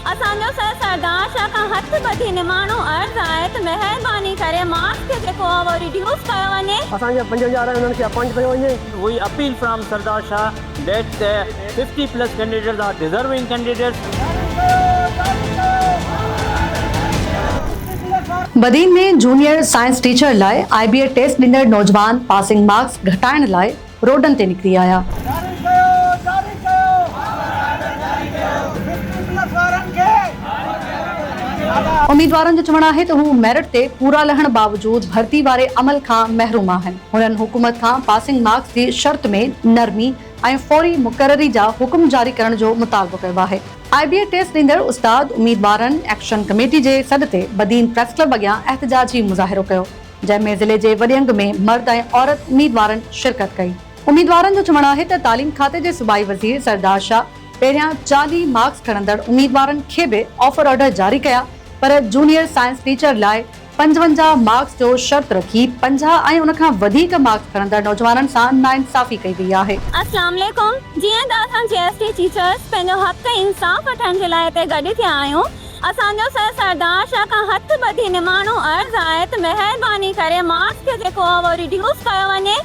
اسان جو سر سردار شاھ کان هٿ ٻڌي نماڻو عرض آهي ته مهرباني ڪري مارڪس کي جيڪو آهي اهو ريڊيوس ڪيو وڃي. اسان جا 55 آهن انهن کي اپائنٽ ڪيو وڃي. We appeal from Sardar Shah that the 50 plus candidates are deserving candidates. Badin ۾ junior science teacher لاء آء بي اي ٽيسٽ ڏيندڙ نوجوان پاسنگ مارڪس گهٽائڻ لاء روڊن تي نڪري آيا. جاري ڪيو جاري ڪيو ففٽي پلس وارن کي. اميدوارن جو چوڻ آهي ته هو ميرٽ تي پورا لهڻ باوجود ڀرتي واري عمل کان محروم آهن. هنن حڪومت کان پاسنگ مارڪس جي شرط ۾ نرمي ۽ فوري مقرري جا حڪم جاري ڪرڻ جو مطالبو ڪيو آهي. آء بي اي ٽيسٽ ڏيندڙ استاد اميدوارن ايڪشن ڪميٽي جي سڏ تي بدين پريس ڪلب اڳيان احتجاجي مظاهرو ڪيو. جنهن ۾ ضلعي جي وڏي انگ ۾ مرد ۽ عورت اميدوارن شرڪت ڪئي. اميدوارن جو چوڻ آهي ته تعليم کاتي جي صوبائي وزير سردار شاهه پهريان 40 مارڪس کڻندڙ اميدوارن کي به آفر آرڊر جاري ڪيا پر جونيئر سائنس ٽيچر لاء 55 مارڪس جو شرط رکي 50 ۽ ان کان وڌيڪ مارڪس کڻندڙ نوجوانن سان ناانصافي ڪئي وئي آهي. اسلام عليڪم جيئن ته اسان جي ايس ٽي ٽيچرس پنهنجو حق ۽ انصاف وٺڻ جي لاء هتي گڏ ٿيا آهيون اسان جو سر سردار شاھ کان هٿ ٻڌي نماڻو عرض آهي ته مهرباني ڪري مارڪس کي جيڪو آهي اهو ريڊيوس ڪيو وڃي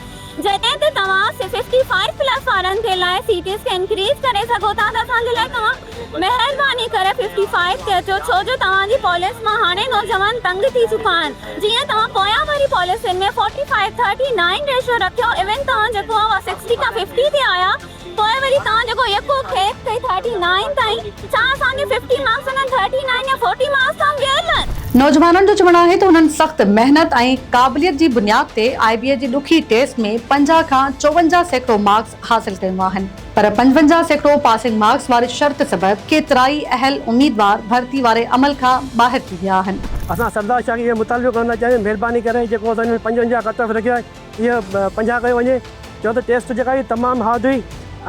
جڏهن ته توهان ففٽي فائيو پلس وارن جي لاء سيٽس کي انڪريز ڪري سگهو ٿا ته اسان جي لاء توهان مهرباني ڪري ففٽي فائيو تي اچو ڇو جو توهان جي پاليس مان هاڻي نوجوان تنگ ٿي چڪا آهن جيئن توهان پويان واري پاليسين ۾ forty five thirty nine ratio رکيو ايون توهان جيڪو آهي اهو سڪسٽي کان ففٽي تي آيا پوء وري توهان جيڪو يڪو کيپ ڪئي ٿرٽي نائين تائين، ڇا اسان کي ففٽي مارڪس انهن ٿرٽي نائين يا فورٽي مارڪس تان به ڏين؟ نوجوانن جو چوڻ آهي ته هنن سخت محنت ۽ قابليت جي بنياد تي آء بي اي جي ڏکي ٽيسٽ ۾ 50 کان 54% مارڪس حاصل ڪيون آهن پر 55% پاسنگ مارڪس واري شرط سبب ڪيترائي اهل اميدوار ڀرتي واري عمل کان ٻاهر ٿي ويا آهن. اسان سردار شاهه کي اهو مطالبو ڪرڻ ٿا چاهيون مهرباني ڪري جيڪو اسان انهن 55 ڪٽ آف رکيو آهي اهو 50 ڪيو وڃي ڇو ته ٽيسٽ جيڪا هئي تمام هارڊ هئي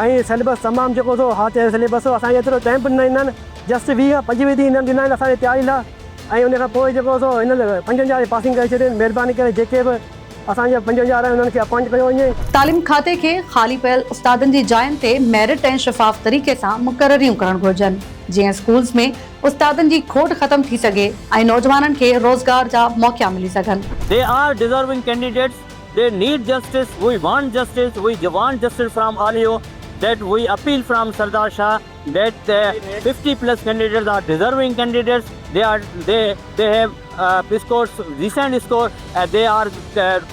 ۽ سليبس تمام جيڪو سو هارڊ سليبس هو اسانکي ايترو ٽائيم به نه ڏنا آهن جسٽ 20 کان 25 ڏينهن هنن ڏنا آهن اسانکي تياري لاء ۽ ان کان پوء جيڪو سو هنن 55 جي پاسنگ ڪري ڇڏي مهرباني ڪري جيڪي به اسان جا 55 آهن انهن کي اپائنٽ ڪيو وڃي. تعليم کاتي کي خالي پيل استادن جي جاين تي ميرٽ ۽ شفاف طريقي سان مقرريون ڪرڻ گهرجن جيئن اسڪولز ۾ استادن جي کوٽ ختم ٿي سگهي ۽ نوجوانن کي روزگار جا موقعا ملي سگهن. They are deserving candidates, they need justice, we want justice, we want justice from all you, that we appeal from Sardar Shah that the 50 plus candidates are deserving candidates, they are they they have scored decent score, they are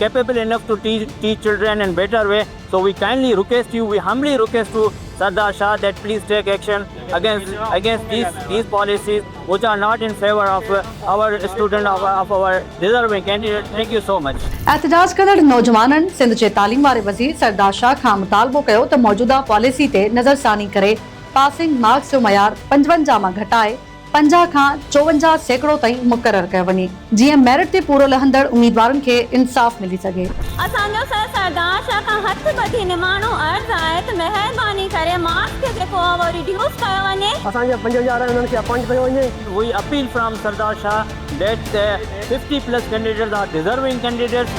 capable enough to teach teach children in better way, so we kindly request you, we humbly request to Sardar Shah that please take action against against these these policies which are not in favor of our student of, of our deserving candidate. Thank you so much. احتجاج ڪندڙ نوجوانن سنڌ جي تعليم واري وزير سردار شاهه کان مطالبو ڪيو ته موجوده پاليسي تي نظرثاني ڪري پاسنگ مارڪس جو معيار 55 مان گهٽائي 50 کان 54% تائين مقرر ڪيو وڃي، جيئن ميرٽ تي پورو لهندڙ اميدوارن کي انصاف ملي سگهي. اسان جو سر سردار شاھ کان هٿ ٻڌي نماڻو عرض آهي ته مهرباني ڪري مارڪس کي جيڪو آهي اهو ريڊيوس ڪيو وڃي. اسان جا 55 آهن انهن کي اپائنٽ ڪيو وڃي. We appeal from Sardar Shah that the 50 plus candidates are deserving candidates.